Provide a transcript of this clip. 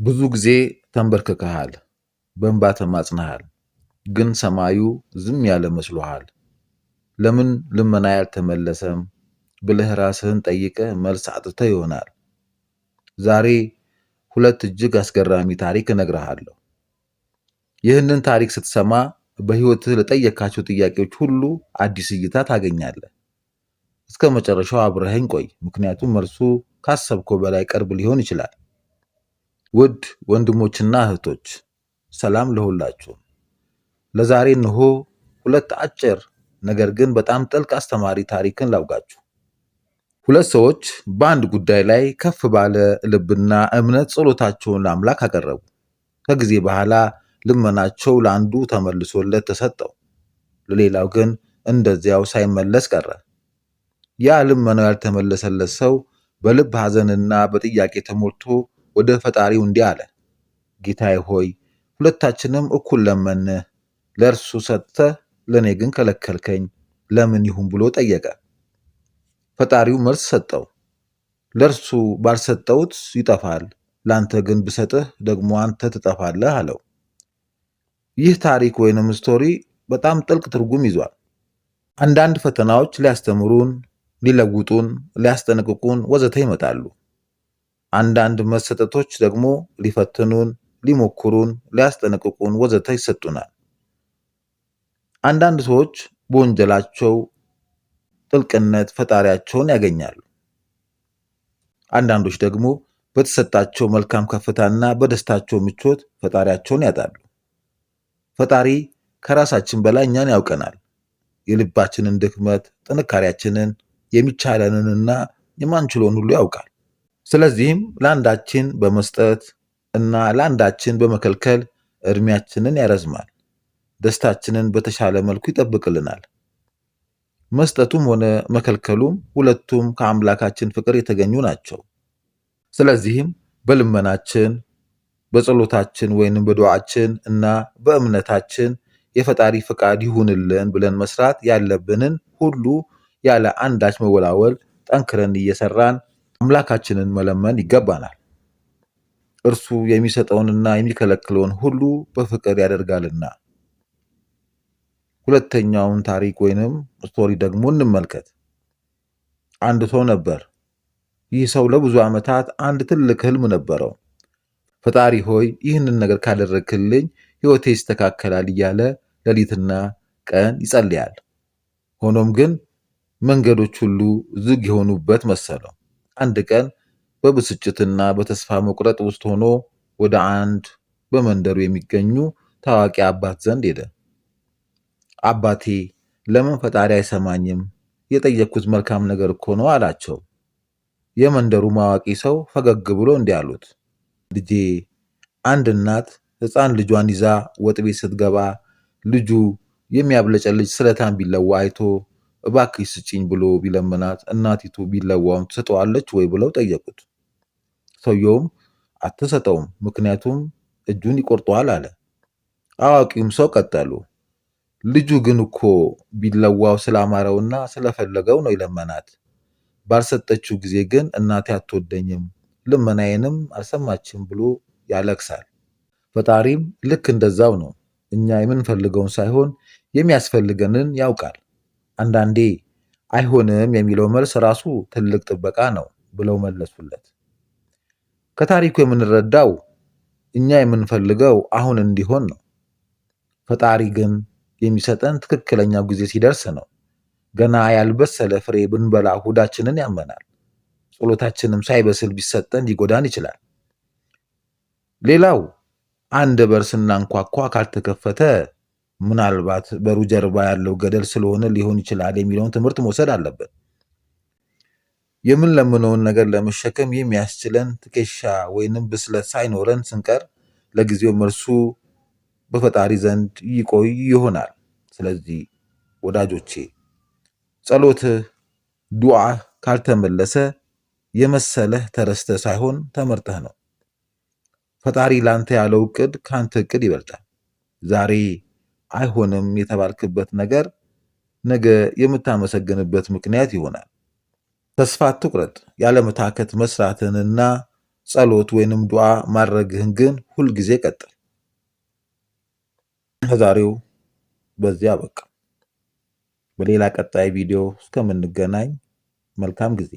ብዙ ጊዜ ተንበርክከሃል፣ በእንባ ተማጽነሃል፣ ግን ሰማዩ ዝም ያለ መስሎሃል። ለምን ልመናዬ አልተመለሰም ብለህ ራስህን ጠይቀህ መልስ አጥተህ ይሆናል። ዛሬ ሁለት እጅግ አስገራሚ ታሪክ እነግርሃለሁ። ይህንን ታሪክ ስትሰማ በሕይወትህ ለጠየካቸው ጥያቄዎች ሁሉ አዲስ እይታ ታገኛለህ። እስከ መጨረሻው አብረኸኝ ቆይ፣ ምክንያቱም መልሱ ካሰብከው በላይ ቅርብ ሊሆን ይችላል። ውድ ወንድሞችና እህቶች፣ ሰላም ለሁላችሁ። ለዛሬ እነሆ ሁለት አጭር ነገር ግን በጣም ጥልቅ አስተማሪ ታሪክን ላውጋችሁ። ሁለት ሰዎች በአንድ ጉዳይ ላይ ከፍ ባለ ልብና እምነት ጸሎታቸውን ለአምላክ አቀረቡ። ከጊዜ በኋላ ልመናቸው ለአንዱ ተመልሶለት ተሰጠው፣ ለሌላው ግን እንደዚያው ሳይመለስ ቀረ። ያ ልመናው ያልተመለሰለት ሰው በልብ ሐዘንና በጥያቄ ተሞልቶ ወደ ፈጣሪው እንዲህ አለ። ጌታዬ ሆይ፣ ሁለታችንም እኩል ለመንህ፣ ለእርሱ ሰጥተህ ለእኔ ግን ከለከልከኝ፣ ለምን ይሁን ብሎ ጠየቀ። ፈጣሪው መልስ ሰጠው። ለእርሱ ባልሰጠውት ይጠፋል፣ ለአንተ ግን ብሰጥህ ደግሞ አንተ ትጠፋለህ አለው። ይህ ታሪክ ወይንም story በጣም ጥልቅ ትርጉም ይዟል። አንዳንድ ፈተናዎች ሊያስተምሩን፣ ሊለውጡን፣ ሊያስጠነቅቁን ወዘተ ይመጣሉ። አንዳንድ መሰጠቶች ደግሞ ሊፈትኑን፣ ሊሞክሩን፣ ሊያስጠነቅቁን ወዘተ ይሰጡናል። አንዳንድ ሰዎች በወንጀላቸው ጥልቅነት ፈጣሪያቸውን ያገኛሉ። አንዳንዶች ደግሞ በተሰጣቸው መልካም ከፍታና በደስታቸው ምቾት ፈጣሪያቸውን ያጣሉ። ፈጣሪ ከራሳችን በላይ እኛን ያውቀናል። የልባችንን ድክመት፣ ጥንካሬያችንን፣ የሚቻለንንና የማንችለውን ሁሉ ያውቃል። ስለዚህም ለአንዳችን በመስጠት እና ለአንዳችን በመከልከል እድሜያችንን ያረዝማል፣ ደስታችንን በተሻለ መልኩ ይጠብቅልናል። መስጠቱም ሆነ መከልከሉም ሁለቱም ከአምላካችን ፍቅር የተገኙ ናቸው። ስለዚህም በልመናችን፣ በጸሎታችን ወይንም በዱዓችን እና በእምነታችን የፈጣሪ ፍቃድ ይሁንልን ብለን መስራት ያለብንን ሁሉ ያለ አንዳች መወላወል ጠንክረን እየሰራን አምላካችንን መለመን ይገባናል። እርሱ የሚሰጠውንና የሚከለክለውን ሁሉ በፍቅር ያደርጋልና። ሁለተኛውን ታሪክ ወይንም story ደግሞ እንመልከት። አንድ ሰው ነበር። ይህ ሰው ለብዙ ዓመታት አንድ ትልቅ ህልም ነበረው። ፈጣሪ ሆይ፣ ይህንን ነገር ካደረግክልኝ ሕይወቴ ይስተካከላል እያለ ሌሊትና ቀን ይጸልያል። ሆኖም ግን መንገዶች ሁሉ ዝግ የሆኑበት መሰለው። አንድ ቀን በብስጭትና በተስፋ መቁረጥ ውስጥ ሆኖ ወደ አንድ በመንደሩ የሚገኙ ታዋቂ አባት ዘንድ ሄደ። አባቴ፣ ለምን ፈጣሪ አይሰማኝም? የጠየቅኩት መልካም ነገር እኮ ነው አላቸው። የመንደሩ አዋቂ ሰው ፈገግ ብሎ እንዲህ አሉት። ልጄ፣ አንድ እናት ሕፃን ልጇን ይዛ ወጥ ቤት ስትገባ ልጁ የሚያብለጨልጭ ስለታም ቢለዋ አይቶ እባክሽ ስጪኝ ብሎ ቢለምናት እናቲቱ ቢለዋውን ትሰጠዋለች ወይ ብለው ጠየቁት። ሰውየውም አትሰጠውም፣ ምክንያቱም እጁን ይቆርጠዋል አለ። አዋቂውም ሰው ቀጠሉ። ልጁ ግን እኮ ቢለዋው ስላማረውና ስለፈለገው ነው የለመናት። ባልሰጠችው ጊዜ ግን እናቴ አትወደኝም፣ ልመናዬንም አልሰማችም ብሎ ያለቅሳል። ፈጣሪም ልክ እንደዛው ነው። እኛ የምንፈልገውን ሳይሆን የሚያስፈልገንን ያውቃል። አንዳንዴ አይሆንም የሚለው መልስ ራሱ ትልቅ ጥበቃ ነው ብለው መለሱለት። ከታሪኩ የምንረዳው እኛ የምንፈልገው አሁን እንዲሆን ነው። ፈጣሪ ግን የሚሰጠን ትክክለኛው ጊዜ ሲደርስ ነው። ገና ያልበሰለ ፍሬ ብንበላ ሆዳችንን ያመናል። ጸሎታችንም ሳይበስል ቢሰጠን ሊጎዳን ይችላል። ሌላው፣ አንድ በር ስናንኳኳ ካልተከፈተ ምናልባት በሩ ጀርባ ያለው ገደል ስለሆነ ሊሆን ይችላል የሚለውን ትምህርት መውሰድ አለብን። የምንለምነውን ነገር ለመሸከም የሚያስችለን ትከሻ ወይንም ብስለት ሳይኖረን ስንቀር ለጊዜው መልሱ በፈጣሪ ዘንድ ይቆይ ይሆናል። ስለዚህ ወዳጆቼ፣ ጸሎትህ፣ ዱዓህ ካልተመለሰ የመሰለህ ተረስተህ ሳይሆን ተመርጠህ ነው። ፈጣሪ ላንተ ያለው እቅድ ከአንተ እቅድ ይበልጣል። ዛሬ አይሆንም የተባልክበት ነገር ነገ የምታመሰግንበት ምክንያት ይሆናል። ተስፋ አትቁረጥ። ያለመታከት መስራትንና ጸሎት ወይንም ዱዓ ማድረግህን ግን ሁልጊዜ ቀጥል። ከዛሬው በዚያ በቃ። በሌላ ቀጣይ ቪዲዮ እስከምንገናኝ መልካም ጊዜ።